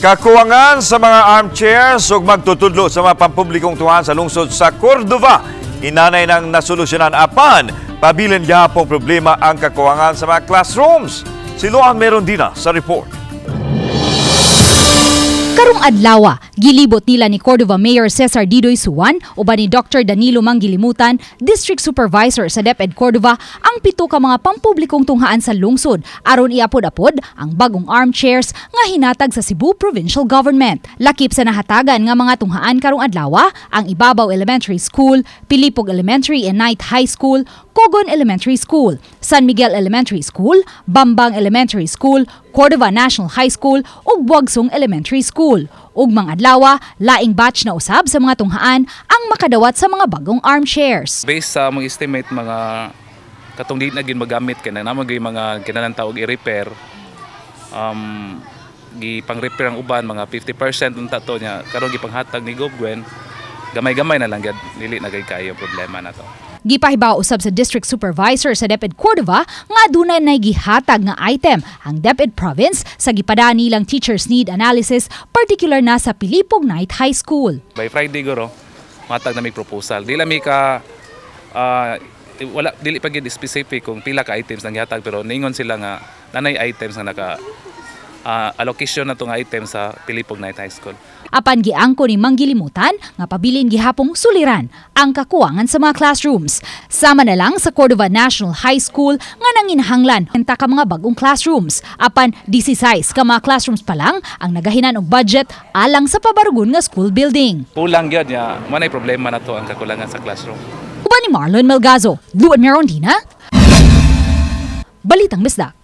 Kakuwangan sa mga armchairs ug magtutudlo sa mga pampublikong tunghaan sa lungsod sa Cordova. Hinanay nang nasolusyonan, apan pabilin gihapong problema ang kakuwangan sa mga classrooms. Si Luan Merondina sa report. Karong adlawa, gilibot nila ni Cordova Mayor Cesar Didoy Suwan uban ni Dr. Danilo Mangilimutan, District Supervisor sa DepEd Cordova, ang 7 ka mga pampublikong tunghaan sa lungsod aron iapod-apod ang bagong armchairs nga hinatag sa Cebu Provincial Government. Lakip sa nahatagan nga mga tunghaan karong adlawa ang Ibabaw Elementary School, Pilipog Elementary and Night High School, Cogon Elementary School, San Miguel Elementary School, Bambang Elementary School, Cordova National High School ug Buagsong Elementary School. Ugmang adlawa, laing batch na usab sa mga tunghaan ang makadawat sa mga bagong armchairs. Based sa among estimate, mga katong di na gyud magamit kay na namo gyud mga kinahanglan og i-repair, gi pang-repair ang uban, mga 50% unta to niya. Karon gipanghatag ni Gov Gwen, gamay-gamay na lang gyud, dili na gyud kayo problema na to. Gipahibaw usab sa District Supervisor sa DepEd Cordova nga adunay nay gihatag nga item ang DepEd Province sa gipada nilang teachers need analysis, particular na sa Pilipog Night High School. By Friday guro matag na may proposal. Di lang mi ka wala, dili pa gyud specific kung pila ka items nang gihatag, pero ningon sila nga nanay items nga naka allocation na to nga item sa Pilipog Night High School. Apan giangko ni Manggilimutan nga pabilin gihapong suliran ang kakuwangan sa mga classrooms. Sama na lang sa Cordova National High School nga nanginahanglan ta ka mga bagong classrooms. Apan 16 ka mga classrooms pa lang ang nagahinan og budget alang sa pabarugon nga school building. Kulang gyud niya, manay problema na to ang kakulangan sa classroom. Uban ni Marlon Melgazo, Luan Merondina, Balitang Bisdak.